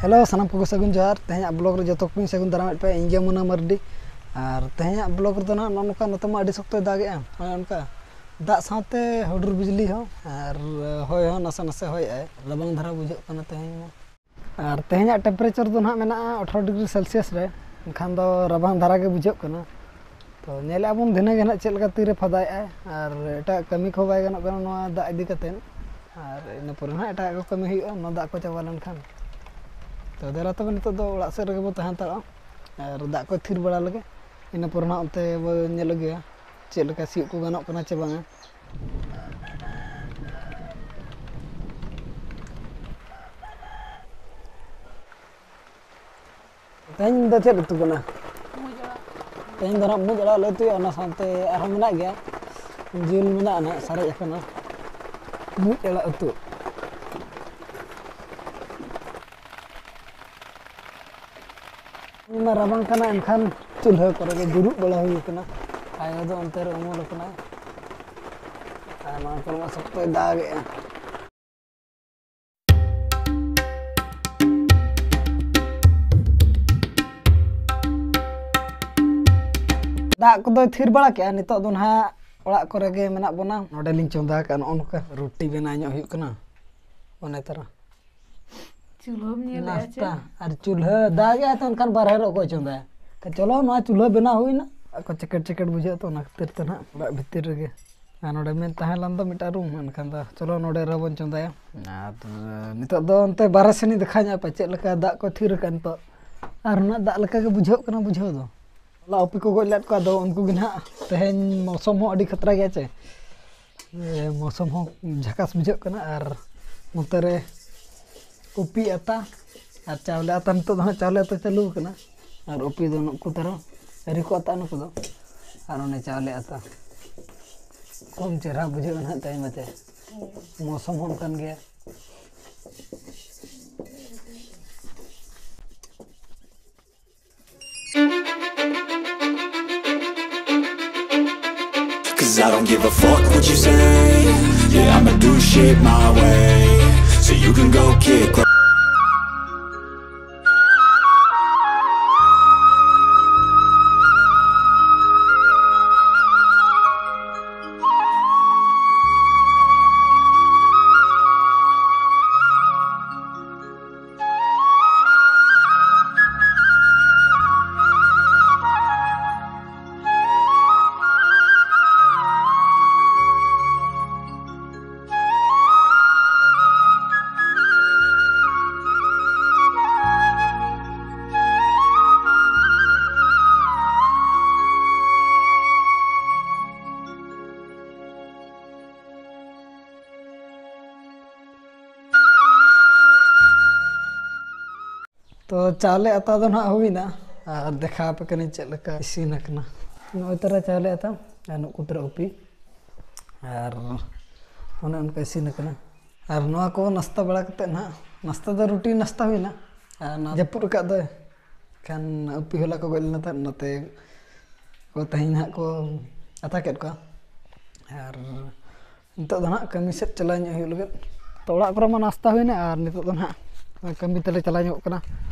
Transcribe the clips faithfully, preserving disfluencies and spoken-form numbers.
Hello, ᱥᱟᱱᱟᱢ ᱠᱚᱜᱮ ᱥᱟᱹᱜᱩᱱ ᱡᱚᱦᱟᱨ᱾ ᱛᱮᱦᱮᱧᱟᱜ ᱵᱞᱚᱜ ᱨᱮ ᱡᱚᱛᱚ ᱠᱚᱧ ᱥᱟᱹᱜᱩᱱ ᱫᱟᱨᱟᱢᱮᱫ ᱯᱮᱭᱟ᱾ ᱤᱧ ᱜᱮ ᱢᱩᱱᱟ ᱢᱟᱨᱰᱤ᱾ ᱟᱨ ᱛᱮᱦᱮᱧᱟᱜ ᱵᱞᱚᱜ ᱨᱮᱫᱚ ᱱᱟᱦᱟᱜ ᱱᱚᱜᱼᱚ ᱱᱚᱝᱠᱟ, ᱱᱚᱛᱮ ᱢᱟ ᱟᱹᱰᱤ ᱥᱚᱠᱛᱚᱭ ᱫᱟᱜᱮᱜᱼᱟ, ᱚᱱᱮ ᱚᱱᱠᱟ ᱫᱟᱜ ᱥᱟᱶᱛᱮ ᱦᱩᱰᱩᱨ ᱵᱤᱡᱽᱞᱤ ᱦᱚᱸ, ᱟᱨ ᱦᱚᱭ ᱦᱚᱸ ᱱᱟᱥᱮ ᱱᱟᱥᱮ ᱦᱚᱭᱮᱜᱼᱟᱭ᱾ ᱨᱟᱵᱟᱝ ᱫᱷᱟᱨᱟ ᱵᱩᱡᱷᱟᱹᱜ ᱠᱟᱱᱟ ᱛᱮᱦᱮᱧ ᱢᱟ᱾ ᱟᱨ ᱛᱮᱦᱮᱧᱟᱜ ᱴᱮᱢᱯᱟᱨᱮᱪᱟᱨ ᱫᱚ ᱱᱟᱦᱟᱜ ᱢᱮᱱᱟᱜᱼᱟ ᱟᱴᱷᱟᱨᱚ ᱰᱤᱜᱽᱨᱤ ᱥᱮᱞᱥᱤᱭᱟᱥ ᱨᱮ, ᱮᱱᱠᱷᱟᱱ ᱫᱚ ᱨᱟᱵᱟᱝ ᱫᱷᱟᱨᱟ ᱜᱮ ᱵᱩᱡᱷᱟᱹᱜ ᱠᱟᱱᱟ᱾ ᱛᱚ ᱧᱮᱞᱮᱫᱼᱟ ᱵᱚᱱ ᱫᱷᱤᱱᱟᱹᱝ ᱜᱮ ᱱᱟᱦᱟᱜ ᱪᱮᱫ ᱞᱮᱠᱟ ᱛᱤᱨᱮ ᱯᱷᱟᱫᱟᱭᱮᱫᱼᱟᱭ, ᱟᱨ ᱮᱴᱟᱜ ᱠᱟᱹᱢᱤ ᱠᱚᱦᱚᱸ ᱵᱟᱭ ᱜᱟᱱᱚᱜ ᱠᱟᱱᱟ ᱱᱚᱣᱟ ᱫᱟᱜ ᱤᱫᱤ ᱠᱟᱛᱮᱫ᱾ ᱟᱨ ᱤᱱᱟᱹ ᱯᱚᱨᱮ ᱱᱟᱦᱟᱜ ᱮᱴᱟᱜ ᱠᱚ ᱠᱟᱹᱢᱤ ᱦᱩᱭᱩᱜᱼᱟ ᱱᱚᱣᱟ ᱫᱟᱜ ᱠᱚ ᱪᱟᱵᱟ ᱞᱮᱱᱠᱷᱟᱱ᱾ ᱛᱚ ᱫᱮᱞᱟ ᱛᱚᱵᱮ ᱱᱤᱛᱚᱜ ᱫᱚ ᱚᱲᱟᱜ ᱥᱮᱫ ᱨᱮᱜᱮ ᱵᱚ ᱛᱟᱦᱮᱸ ᱦᱟᱛᱟᱲᱚᱜᱼᱟ, ᱟᱨ ᱫᱟᱜ ᱠᱚ ᱛᱷᱤᱨ ᱵᱟᱲᱟ ᱞᱮᱜᱮ, ᱤᱱᱟᱹ ᱯᱚᱨᱮ ᱱᱟᱦᱟᱜ ᱚᱱᱛᱮ ᱵᱚ ᱧᱮᱞ ᱟᱹᱜᱩᱭᱟ ᱪᱮᱫ ᱞᱮᱠᱟ ᱥᱤᱭᱳᱜ ᱠᱚ ᱜᱟᱱᱚᱜ ᱠᱟᱱᱟ ᱪᱮ ᱵᱟᱝᱟ᱾ ᱛᱮᱦᱮᱧ ᱫᱚ ᱪᱮᱫ ᱩᱛᱩ ᱠᱟᱱᱟ? ᱛᱮᱦᱮᱧ ᱫᱚ ᱱᱟᱦᱟᱜ ᱢᱩᱡ ᱟᱲᱟᱜ ᱞᱮ ᱩᱛᱩᱭᱟ, ᱚᱱᱟ ᱥᱟᱶᱛᱮ ᱟᱨᱦᱚᱸ ᱢᱮᱱᱟᱜ ᱜᱮᱭᱟ, ᱡᱤᱞ ᱢᱮᱱᱟᱜᱼᱟ ᱱᱟᱦᱟᱜ ᱥᱟᱨᱮᱡ ᱟᱠᱟᱱᱟ, ᱢᱩᱡ ᱟᱲᱟᱜ ᱩᱛᱩ᱾ ᱤᱧ ᱢᱟ ᱨᱟᱵᱟᱝ ᱠᱟᱱᱟ, ᱮᱱᱠᱷᱟᱱ ᱪᱩᱞᱦᱟᱹ ᱠᱚᱨᱮ ᱜᱮ ᱫᱩᱲᱩᱵ ᱵᱟᱲᱟ ᱦᱩᱭ ᱠᱟᱱᱟ᱾ ᱟᱭᱳ ᱫᱚ ᱚᱱᱛᱮ ᱨᱮ ᱩᱢᱩᱞ ᱟᱠᱟᱱᱟᱭ, ᱟᱨ ᱱᱚᱣᱟ ᱠᱚᱨᱮ ᱢᱟ ᱥᱚᱠᱛᱚᱭ ᱫᱟᱜᱮᱜᱼᱟ᱾ ᱫᱟᱜ ᱠᱚᱫᱚᱭ ᱛᱷᱤᱨ ᱵᱟᱲᱟ ᱠᱮᱜᱼᱟ, ᱱᱤᱛᱚᱜ ᱫᱚ ᱱᱟᱦᱟᱜ ᱚᱲᱟᱜ ᱠᱚᱨᱮ ᱜᱮ ᱢᱮᱱᱟᱜ ᱵᱚᱱᱟ᱾ ᱱᱚᱰᱮ ᱞᱤᱧ ᱪᱚᱸᱫᱟ ᱟᱠᱟᱫᱼᱟ ᱱᱚᱜᱼᱚ ᱱᱚᱝᱠᱟ ᱨᱩᱴᱤ ᱵᱮᱱᱟᱣ ᱧᱚᱜ ᱦᱩᱭᱩᱜ ᱠᱟᱱᱟ᱾ ᱚᱱᱮ ᱛᱟᱨᱟ ᱪᱩᱞᱦᱟᱹᱢ ᱧᱮᱞᱮᱫᱼᱟ ᱪᱮ? ᱱᱟᱥᱛᱟ ᱟᱨ ᱪᱩᱞᱦᱟᱹ ᱫᱟᱜᱮᱜᱼᱟ ᱛᱚ, ᱮᱱᱠᱷᱟᱱ ᱵᱟᱨᱦᱮ ᱨᱮ ᱚᱠᱚᱭ ᱪᱚᱸᱫᱟᱭᱟ? ᱪᱚᱞᱚ, ᱱᱚᱣᱟ ᱪᱩᱞᱦᱟᱹ ᱵᱮᱱᱟᱣ ᱦᱩᱭᱱᱟ᱾ ᱟᱠᱚ ᱪᱮᱠᱮᱴ ᱪᱮᱠᱮᱴ ᱵᱩᱡᱷᱟᱹᱜᱼᱟ ᱛᱚ, ᱚᱱᱟ ᱠᱷᱟᱹᱛᱤᱨ ᱛᱮ ᱱᱟᱦᱟᱜ ᱚᱲᱟᱜ ᱵᱷᱤᱛᱤᱨ ᱨᱮᱜᱮ᱾ ᱟᱨ ᱱᱚᱰᱮ ᱢᱮᱱ ᱛᱟᱦᱮᱸ ᱞᱮᱱ ᱫᱚ ᱢᱤᱫᱴᱟᱝ ᱨᱩᱢ, ᱮᱱᱠᱷᱟᱱ ᱫᱚ ᱪᱚᱞᱚ ᱱᱚᱰᱮ ᱨᱮᱦᱚᱸ ᱵᱚᱱ ᱪᱚᱸᱫᱟᱭᱟ᱾ ᱟᱨ ᱱᱤᱛᱚᱜ ᱫᱚ ᱚᱱᱛᱮ ᱵᱟᱨᱦᱮ ᱥᱮᱱᱤᱧ ᱫᱮᱠᱷᱟᱣ ᱧᱚᱜ ᱟᱯᱮ ᱪᱮᱫ ᱞᱮᱠᱟ ᱫᱟᱜ ᱠᱚ ᱛᱷᱤᱨ ᱟᱠᱟᱫ ᱱᱤᱛᱚᱜ, ᱟᱨ ᱚᱱᱟ ᱫᱟᱜ ᱞᱮᱠᱟ ᱜᱮ ᱵᱩᱡᱷᱟᱹᱜ ᱠᱟᱱᱟ ᱵᱩᱡᱷᱟᱹᱣ ᱫᱚ᱾ ᱦᱚᱞᱟ ᱩᱯᱤ ᱠᱚ ᱜᱚᱡ ᱞᱮᱫ ᱠᱚᱣᱟ, ᱟᱫᱚ ᱩᱱᱠᱩ ᱜᱮ ᱱᱟᱦᱟᱜ ᱛᱮᱦᱮᱧ ᱢᱳᱥᱚᱢ ᱦᱚᱸ ᱟᱹᱰᱤ ᱠᱷᱟᱛᱨᱟ ᱜᱮᱭᱟ ᱪᱮ᱾ ᱮ, ᱢᱳᱥᱚᱢ ᱦᱚᱸ ᱡᱷᱟᱠᱟᱥ ᱵᱩᱡᱷᱟᱹᱜ ᱠᱟᱱᱟ᱾ ᱟᱨ ᱱᱚᱛᱮ ᱨᱮ ᱩᱯᱤ ᱟᱛᱟ ᱟᱨ ᱪᱟᱣᱞᱮ ᱟᱛᱟ, ᱱᱤᱛᱚᱜ ᱫᱚ ᱦᱟᱸᱜ ᱪᱟᱣᱞᱮ ᱟᱛᱟ ᱪᱟᱹᱞᱩ ᱟᱠᱟᱱᱟ᱾ ᱟᱨ ᱩᱯᱤ ᱫᱚ ᱱᱩᱠᱩ ᱛᱟᱨᱟ ᱟᱹᱨᱤ ᱠᱚ ᱟᱛᱟ ᱱᱩᱠᱩ ᱫᱚ᱾ ᱟᱨ ᱚᱱᱮ ᱪᱟᱣᱞᱮ ᱟᱛᱟ ᱠᱚᱢ ᱪᱮᱦᱨᱟ ᱵᱩᱡᱷᱟᱹᱜᱼᱟ ᱱᱟᱦᱟᱜ ᱛᱮᱦᱮᱧ ᱢᱟᱪᱮ᱾ ᱢᱳᱥᱚᱢ ᱦᱚᱸ ᱚᱱᱠᱟᱱ ᱜᱮᱭᱟ᱾ Cause I don't give a fuck what you say. Yeah, I'ma do shit my way. So you can go kick rocks. ᱛᱚ ᱪᱟᱣᱞᱮ ᱟᱛᱟ ᱫᱚ ᱱᱟᱦᱟᱜ ᱦᱩᱭᱱᱟ, ᱟᱨ ᱫᱮᱠᱷᱟᱣ ᱟᱯᱮ ᱠᱟᱹᱱᱟᱹᱧ ᱪᱮᱫ ᱞᱮᱠᱟ ᱤᱥᱤᱱ ᱟᱠᱟᱱᱟ᱾ ᱱᱚᱜᱼᱚᱭ ᱛᱟᱨᱟ ᱪᱟᱣᱞᱮ ᱟᱛᱟ ᱟᱨ ᱱᱩᱠᱩ ᱛᱟᱨᱟ ᱩᱯᱤ, ᱟᱨ ᱚᱱᱮ ᱚᱱᱠᱟ ᱤᱥᱤᱱ ᱟᱠᱟᱱᱟ᱾ ᱟᱨ ᱱᱚᱣᱟ ᱠᱚ ᱱᱟᱥᱛᱟ ᱵᱟᱲᱟ ᱠᱟᱛᱮᱫ ᱱᱟᱦᱟᱜ, ᱱᱟᱥᱛᱟ ᱫᱚ ᱨᱩᱴᱤ ᱱᱟᱥᱛᱟ ᱦᱩᱭᱱᱟ, ᱟᱨ ᱱᱚᱣᱟ ᱡᱟᱹᱯᱩᱫ ᱟᱠᱟᱫ ᱫᱚᱭ, ᱠᱷᱟᱱ ᱩᱯᱤ ᱦᱚᱞᱟ ᱠᱚ ᱜᱚᱡ ᱞᱮᱱᱟ ᱛᱟᱦᱮᱸᱫ, ᱱᱚᱛᱮ ᱠᱚ ᱛᱮᱦᱮᱧ ᱱᱟᱦᱟᱜ ᱠᱚ ᱟᱛᱟ ᱠᱮᱫ ᱠᱚᱣᱟ᱾ ᱟᱨ ᱱᱤᱛᱚᱜ ᱫᱚ ᱱᱟᱦᱟᱜ ᱠᱟᱹᱢᱤ ᱥᱮᱫ ᱪᱟᱞᱟᱣ ᱧᱚᱜ ᱦᱩᱭᱩᱜ ᱞᱟᱹᱜᱤᱫ᱾ ᱛᱚ ᱚᱲᱟᱜ ᱠᱚᱨᱮ ᱢᱟ ᱱᱟᱥᱛᱟ ᱦᱩᱭᱱᱟ, ᱟᱨ ᱱᱤᱛᱚᱜ ᱫᱚ ᱱᱟᱦᱟᱜ ᱠᱟᱹᱢᱤ ᱛᱮᱞᱮ ᱪᱟᱞᱟᱣ ᱧᱚᱜ ᱠᱟᱱᱟ᱾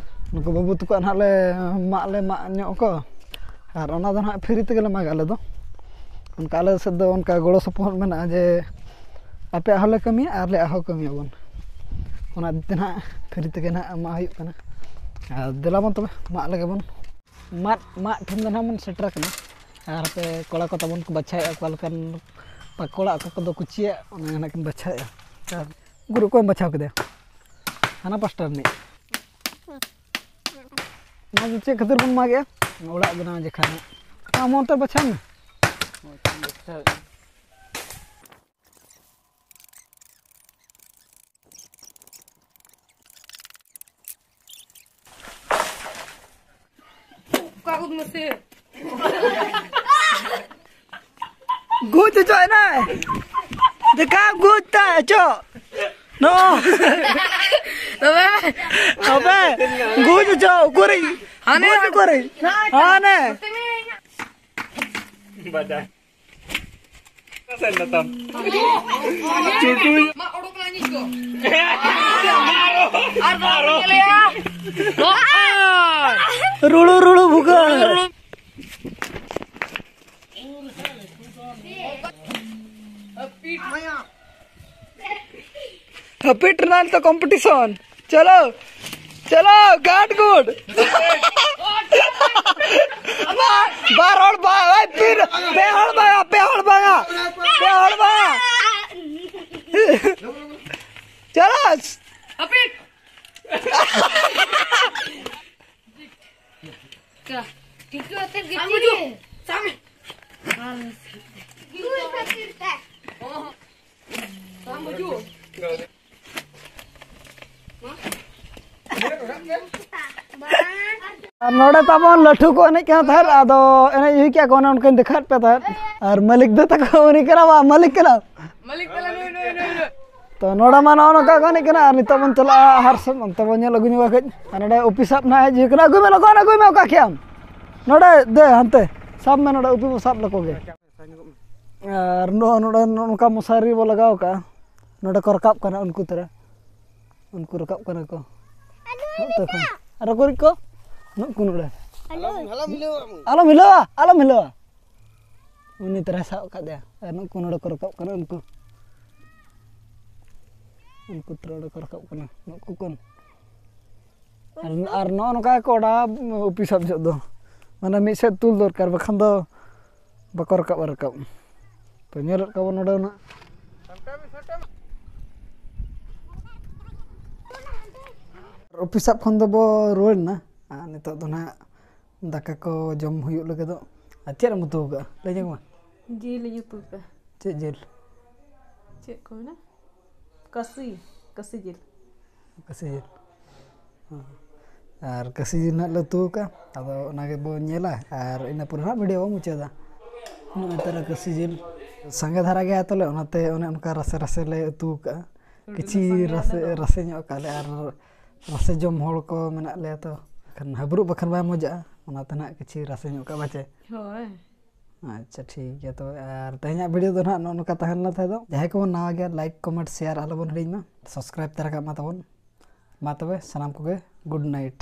ᱱᱩᱠᱩ ᱵᱟᱹᱵᱩ ᱛᱟᱠᱚᱣᱟᱜ ᱱᱟᱦᱟᱜ ᱞᱮ ᱢᱟᱜ ᱞᱮ ᱢᱟᱜ ᱧᱚᱜ ᱠᱚ, ᱟᱨ ᱚᱱᱟ ᱫᱚ ᱱᱟᱦᱟᱜ ᱯᱷᱨᱤ ᱛᱮᱜᱮ ᱞᱮ ᱢᱟᱜᱟ ᱟᱞᱮ ᱫᱚ᱾ ᱚᱱᱠᱟ ᱟᱞᱮ ᱥᱮᱫ ᱫᱚ ᱚᱱᱠᱟ ᱜᱚᱲᱚ ᱥᱚᱯᱚᱦᱚᱫ ᱢᱮᱱᱟᱜᱼᱟ ᱡᱮ ᱟᱯᱮᱭᱟᱜ ᱦᱚᱸᱞᱮ ᱠᱟᱹᱢᱤᱭᱟ ᱟᱨ ᱟᱞᱮᱭᱟᱜ ᱦᱚᱸ ᱠᱟᱹᱢᱤᱭᱟᱵᱚᱱ᱾ ᱚᱱᱟ ᱤᱫᱤ ᱛᱮ ᱱᱟᱦᱟᱜ ᱯᱷᱨᱤ ᱛᱮᱜᱮ ᱱᱟᱦᱟᱜ ᱢᱟᱜ ᱦᱩᱭᱩᱜ ᱠᱟᱱᱟ᱾ ᱟᱨ ᱫᱮᱞᱟ ᱵᱚᱱ ᱛᱚᱵᱮ ᱢᱟᱜ ᱞᱮᱜᱮ ᱵᱚᱱ᱾ ᱢᱟᱫ, ᱢᱟᱫ ᱴᱷᱮᱱ ᱫᱚ ᱱᱟᱦᱟᱜ ᱵᱚᱱ ᱥᱮᱴᱮᱨ ᱟᱠᱟᱱᱟ᱾ ᱟᱨ ᱦᱟᱯᱮ ᱠᱚᱲᱟ ᱠᱚ ᱛᱟᱵᱚᱱ ᱠᱚ ᱵᱟᱪᱷᱟᱣᱮᱫᱼᱟ ᱚᱠᱟ ᱞᱮᱠᱟᱱ ᱯᱟᱠᱚᱲᱟ, ᱚᱠᱟ ᱠᱚᱫᱚ ᱠᱩᱪᱤᱭᱟᱜ, ᱚᱱᱟ ᱜᱮ ᱱᱟᱦᱟᱜ ᱠᱤᱱ ᱵᱟᱪᱷᱟᱣᱮᱫᱼᱟ᱾ ᱟᱨ ᱜᱩᱨᱩ ᱚᱠᱚᱭᱮᱢ ᱵᱟᱪᱷᱟᱣ ᱠᱮᱫᱮᱭᱟ? ᱦᱟᱱᱟ ᱯᱟᱥᱴᱟ ᱨᱤᱱᱤᱡ᱾ ᱱᱚᱣᱟ ᱫᱚ ᱪᱮᱫ ᱠᱷᱟᱹᱛᱤᱨ ᱵᱚᱱ ᱢᱟᱜᱮᱜᱼᱟ? ᱚᱲᱟᱜ ᱵᱮᱱᱟᱣ ᱡᱚᱠᱷᱟ ᱦᱟᱸᱜ᱾ ᱟᱢ ᱚᱱᱛᱮ ᱵᱟᱪᱷᱟᱣ ᱢᱮ᱾ ᱚᱠᱟ ᱩᱫ ᱢᱟᱥᱮ? ᱜᱩᱡ ᱦᱚᱪᱚᱭ ᱱᱟᱭ᱾ ᱫᱮᱠᱷᱟ ᱜᱩᱡ ᱛᱟᱭ ᱦᱚᱪᱚ᱾ ᱱᱚ᱾ ᱛᱚᱵᱮ? ᱛᱚᱵᱮ ᱜᱩᱡ ᱦᱚᱪᱚ ᱩᱠᱩᱨᱤᱧ᱾ ᱦᱟᱱᱮ᱾ ᱜᱩᱡ ᱩᱠᱩᱨᱤᱧ᱾ ᱦᱟᱱᱮ᱾ ᱵᱟᱡᱟᱭ᱾ ᱥᱮᱱ ᱱᱟᱛᱟᱢ᱾ ᱪᱩᱴᱩᱭ᱾ ᱢᱟ ᱚᱰᱚᱠ ᱞᱟᱹᱜᱤᱫ ᱠᱚ᱾ ᱟᱨ ᱵᱟᱝ ᱧᱮᱞᱮᱭᱟ᱾ ᱱᱚᱜᱼᱚᱭ᱾ ᱨᱩᱲᱩ ᱨᱩᱲᱩ ᱵᱷᱩᱜᱟᱹᱜ᱾ ᱦᱟᱹᱯᱤᱫ ᱨᱮᱱᱟᱜ ᱱᱤᱛᱚᱜ ᱠᱚᱢᱯᱤᱴᱤᱥᱚᱱ᱾ ᱪᱚᱞᱚ, ᱪᱚᱞᱚ, ᱜᱟᱰ ᱜᱩᱰ᱾ ᱵᱟᱨ ᱦᱚᱲ ᱵᱟᱝ, ᱳᱭ ᱯᱤᱨ, ᱯᱮ ᱦᱚᱲ ᱵᱟᱝᱟ, ᱯᱮ ᱦᱚᱲ ᱵᱟᱝᱟ, ᱯᱮ ᱦᱚᱲ ᱵᱟᱝᱟ᱾ ᱪᱚᱞᱚ᱾ ᱦᱟᱹᱯᱤᱫ᱾ ᱴᱤᱠᱟᱹ ᱟᱛᱮᱫ ᱜᱮ ᱟᱢ ᱪᱮᱫ? ᱵᱩᱡᱷᱟᱹᱣ᱾ ᱥᱟᱢ᱾ ᱟᱨ ᱵᱟᱢ ᱵᱩᱡᱷᱟᱹᱣ᱾ ᱢᱟ᱾ ᱟᱨ ᱱᱚᱰᱮ ᱛᱟᱵᱚᱱ ᱞᱟᱹᱴᱷᱩ ᱠᱚ ᱮᱱᱮᱡ ᱠᱟᱱ ᱛᱟᱦᱮᱸᱫ, ᱟᱫᱚ ᱮᱱᱮᱡ ᱦᱩᱭ ᱠᱮᱜᱼᱟ ᱠᱚ, ᱚᱱᱮ ᱚᱱᱠᱟᱧ ᱫᱮᱠᱷᱟᱣᱟᱫ ᱯᱮ ᱛᱟᱦᱮᱸᱫ᱾ ᱟᱨ ᱢᱟᱹᱞᱤᱠ ᱫᱚ ᱛᱟᱠᱚ ᱩᱱᱤ ᱠᱟᱱᱟ, ᱵᱟ, ᱢᱟᱹᱞᱤᱠ ᱠᱟᱱᱟ᱾ ᱢᱟᱹᱞᱤᱠ ᱠᱟᱱᱟ ᱱᱩᱭ, ᱱᱩᱭ, ᱱᱩᱭ, ᱱᱩᱭ᱾ ᱛᱚ ᱱᱚᱰᱮ ᱢᱟ ᱱᱚᱜᱼᱚ ᱱᱚᱝᱠᱟ ᱠᱚ ᱮᱱᱮᱡ ᱠᱟᱱᱟ, ᱟᱨ ᱱᱤᱛᱚᱜ ᱵᱚᱱ ᱪᱟᱞᱟᱜᱼᱟ ᱟᱦᱟᱨ ᱥᱮᱫ, ᱚᱱᱛᱮ ᱵᱚᱱ ᱧᱮᱞ ᱟᱹᱜᱩ ᱧᱚᱜᱟ ᱠᱟᱹᱡ᱾ ᱟᱨ ᱱᱚᱰᱮ ᱩᱯᱤ ᱥᱟᱵ ᱱᱟᱦᱟᱜ ᱦᱮᱡ ᱦᱩᱭ ᱠᱟᱱᱟ, ᱟᱹᱜᱩᱭ ᱢᱮ ᱞᱚᱜᱚᱱ, ᱟᱹᱜᱩᱭ ᱢᱮ, ᱚᱠᱟ ᱠᱮᱜ ᱟᱢ? ᱱᱚᱰᱮ ᱫᱮ ᱦᱟᱱᱛᱮ ᱥᱟᱵ ᱢᱮ, ᱱᱚᱰᱮ ᱩᱯᱤ ᱵᱚ ᱥᱟᱵ ᱞᱮᱠᱚ ᱜᱮ᱾ ᱟᱨ ᱱᱚᱜᱼᱚ ᱱᱚᱰᱮ ᱱᱚᱜᱼᱚ ᱱᱚᱝᱠᱟ ᱢᱚᱥᱟᱨᱤ ᱵᱚ ᱞᱟᱜᱟᱣ ᱠᱟᱜᱼᱟ, ᱱᱚᱰᱮ ᱠᱚ ᱨᱟᱠᱟᱵ ᱠᱟᱱᱟ ᱩᱱᱠᱩ ᱛᱟᱨᱟ᱾ ᱩᱱᱠᱩ ᱨᱟᱠᱟᱵ ᱠᱟᱱᱟ ᱠᱚ᱾ ᱱᱚᱛᱮ ᱠᱷᱚᱱ᱾ ᱟᱨ ᱚᱠᱚᱭ ᱠᱚ? ᱱᱩᱠᱩ ᱱᱚᱰᱮ᱾ ᱟᱞᱚᱢ, ᱟᱞᱚᱢ ᱦᱤᱞᱟᱹᱣᱟ, ᱟᱞᱚᱢ ᱦᱤᱞᱟᱹᱣᱟ᱾ ᱟᱞᱚᱢ ᱦᱤᱞᱟᱹᱣᱟ᱾ ᱩᱱᱤ ᱛᱟᱨᱟᱭ ᱥᱟᱵ ᱟᱠᱟᱫᱮᱭᱟ᱾ ᱟᱨ ᱱᱩᱠᱩ ᱱᱚᱰᱮ ᱠᱚ ᱨᱟᱠᱟᱵ ᱠᱟᱱᱟ, ᱩᱱᱠᱩ᱾ ᱩᱱᱠᱩ ᱛᱟᱨᱟ ᱱᱚᱰᱮ ᱠᱚ ᱨᱟᱠᱟᱵ ᱠᱟᱱᱟ᱾ ᱱᱩᱠᱩ ᱠᱚ᱾ ᱟᱨ, ᱟᱨ ᱱᱚᱜᱼᱚ ᱱᱚᱝᱠᱟ ᱜᱮᱠᱚ ᱚᱰᱟᱣᱟ ᱩᱯᱤ ᱥᱟᱵ ᱡᱚᱦᱚᱜ ᱫᱚ᱾ ᱢᱟᱱᱮ ᱢᱤᱫ ᱥᱮᱫ ᱛᱩᱞ ᱫᱚᱨᱠᱟᱨ, ᱵᱟᱠᱷᱟᱱ ᱫᱚ ᱵᱟᱠᱚ ᱨᱟᱠᱟᱵᱼᱟ ᱨᱟᱠᱟᱵ᱾ ᱛᱚ ᱧᱮᱞᱮᱫ ᱠᱚᱣᱟ ᱵᱚᱱ ᱱᱚᱰᱮ ᱱᱟᱜ᱾ ᱩᱯᱤ ᱥᱟᱵ ᱠᱷᱚᱱ ᱫᱚᱵᱚ ᱨᱩᱣᱟᱹᱲ ᱮᱱᱟ᱾ ᱟᱨ ᱱᱤᱛᱚᱜ ᱫᱚ ᱱᱟᱜ ᱫᱟᱠᱟ ᱠᱚ ᱡᱚᱢ ᱦᱩᱭᱩᱜ ᱞᱟᱹᱜᱤᱫᱚᱜ᱾ ᱟᱨ ᱪᱮᱫ ᱮᱢ ᱩᱛᱩ ᱟᱠᱟᱫᱼᱟ? ᱞᱟᱹᱭ ᱧᱚᱜ ᱢᱮ᱾ ᱡᱤᱞ ᱤᱧ ᱩᱛᱩ ᱟᱠᱟᱫᱼᱟ᱾ ᱪᱮᱫ ᱡᱤᱞ? ᱪᱮᱫ ᱠᱚ ᱢᱮᱱᱟ? ᱠᱟᱹᱥᱤ, ᱠᱟᱹᱥᱤ ᱡᱤᱞ᱾ ᱠᱟᱹᱥᱤ ᱡᱤᱞ᱾ ᱦᱮᱸ᱾ ᱟᱨ ᱠᱟᱹᱥᱤ ᱡᱤᱞ ᱱᱟᱜ ᱞᱮ ᱩᱛᱩ ᱟᱠᱟᱫᱼᱟ᱾ ᱟᱫᱚ ᱚᱱᱟ ᱜᱮᱵᱚᱱ ᱧᱮᱞᱟ ᱟᱨ ᱤᱱᱟᱹ ᱯᱚᱨᱮ ᱱᱟᱜ ᱵᱷᱤᱰᱤᱭᱳ ᱵᱚᱱ ᱢᱩᱪᱟᱹᱫᱟ᱾ ᱱᱚᱜᱼᱚᱭ ᱛᱟᱨᱟ ᱠᱟᱹᱥᱤ ᱡᱤᱞ᱾ ᱥᱟᱸᱜᱮ ᱫᱷᱟᱨᱟ ᱜᱮᱭᱟ ᱛᱚᱞᱮ, ᱚᱱᱟᱛᱮ ᱚᱱᱮ ᱚᱱᱠᱟ ᱨᱟᱥᱮ ᱨᱟᱥᱮ ᱞᱮ ᱩᱛᱩ ᱟᱠᱟᱫᱼᱟ᱾ ᱠᱤᱪᱷᱤ ᱨᱟᱥᱮ, ᱨᱟᱥᱮ ᱧᱚᱜ ᱟᱠᱟᱫ ᱞᱮ, ᱟᱨ ᱨᱟᱥᱮ ᱡᱚᱢ ᱦᱚᱲ ᱠᱚ ᱢᱮᱱᱟᱜ ᱞᱮᱭᱟ ᱛᱚ᱾ ᱮᱱᱠᱷᱟᱱ ᱦᱟᱹᱵᱽᱨᱩᱵ ᱵᱟᱠᱷᱟᱱ ᱵᱟᱭ ᱢᱚᱡᱟᱜᱼᱟ, ᱚᱱᱟᱛᱮ ᱱᱟᱜ ᱠᱤᱪᱷᱤ ᱨᱟᱥᱮ ᱧᱚᱜ ᱠᱟᱜᱼᱟ ᱵᱟᱪᱮ᱾ ᱦᱳᱭ᱾ ᱟᱪᱪᱷᱟ, ᱴᱷᱤᱠ ᱜᱮᱭᱟ ᱛᱚᱵᱮ᱾ ᱟᱨ ᱛᱮᱦᱮᱧᱟᱜ ᱵᱷᱤᱰᱤᱭᱳ ᱫᱚ ᱱᱟᱜ ᱱᱚᱜᱼᱚ ᱱᱚᱝᱠᱟ ᱛᱟᱦᱮᱸ ᱞᱮᱱᱟ ᱛᱟᱦᱮᱸ ᱫᱚ᱾ ᱡᱟᱦᱟᱸᱭ ᱠᱚᱵᱚᱱ ᱱᱟᱣᱟ ᱜᱮᱭᱟ, ᱞᱟᱭᱤᱠ, ᱠᱚᱢᱮᱱᱴ, ᱥᱮᱭᱟᱨ ᱟᱞᱚᱵᱚᱱ ᱦᱤᱲᱤᱧ ᱢᱟ᱾ ᱥᱟᱵᱥᱠᱨᱟᱭᱤᱵ ᱛᱟᱨᱟ ᱠᱟᱜ ᱢᱟ ᱛᱟᱵᱚᱱ᱾ ᱢᱟ ᱛᱚᱵᱮ ᱥᱟᱱᱟᱢ ᱠᱚᱜᱮ good night᱾